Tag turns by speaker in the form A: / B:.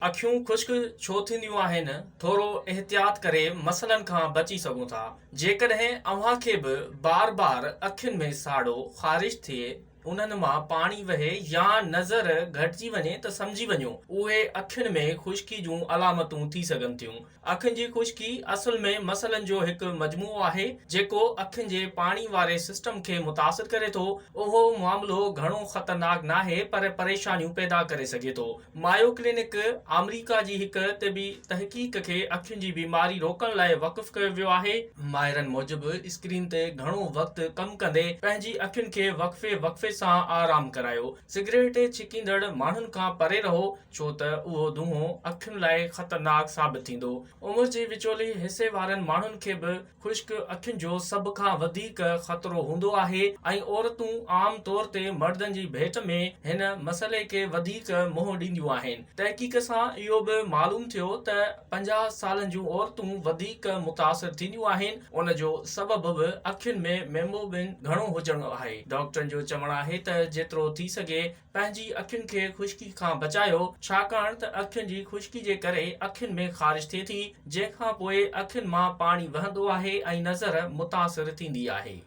A: اکيون خشڪ ڇو ٿينديون آهن؟ ٿورو احتياط ڪري مسئلن کان بچي سگهون ٿا. جيڪڏهن اوهان کي به بار بار اکين ۾ ساڙو، خارش ٿئي، انهن مان پاڻي وهي يا نظر گهٽجي وڃي ته سمجهي وڃو اهي اکين ۾ خشڪي جون علامتون ٿي سگهن ٿيون. اکين جي خشڪي اصل ۾ مسئلن جو هڪ مجموعو آهي، جيڪو اکين جي پاڻي واري سسٽم کي متاثر ڪري ٿو. اهو معاملو گهڻو خطرناڪ ناهي پر پريشانيون پيدا ڪري سگهي ٿو. مايو ڪلينڪ آمريڪا جي هڪ طبي تحقيق کي اکين جي بيماري روڪڻ لاء وقف ڪيو ويو آهي. ماهرن موجب اسڪرين تي گهڻو وقت ڪم ڪندي پنهنجي اکين کي وقفي وقفي سان آرام ڪرايو. سگريٽ ڇڪيندڙ ماڻهن کان پري رهو. ڇو ته اهو دونهون اکين لاء خطرناڪ ثابت ٿيندو. عمر جي وچولي حصي وارن ماڻهن کي به خشڪ اکين جو سڀ کان وڌيڪ خطرو هوندو آهي ۽ عورتون عام طور تي مردن جي ڀيٽ ۾ هن مسئلي کي وڌيڪ منهن ڏينديون آهن. تحقيق سان اهو به معلوم ٿيو ته 50 سالن جون عورتون وڌيڪ متاثر ٿينديون آهن، ان جو سبب به اکين ۾ ميموبن گهڻو هجڻ آهي. ڊاڪٽرن جو چوڻ آهي ته جيترو ٿي سگهي پنهنجي اکين کي خشڪي کان بچايو، ڇاڪاڻ ته اکين جي خشڪي جي ڪري اکين ۾ خارش ٿئي ٿي، جنهن کان پوء اکين مان پاڻي وهندو آهي ۽ نظر متاثر ٿيندي آهي.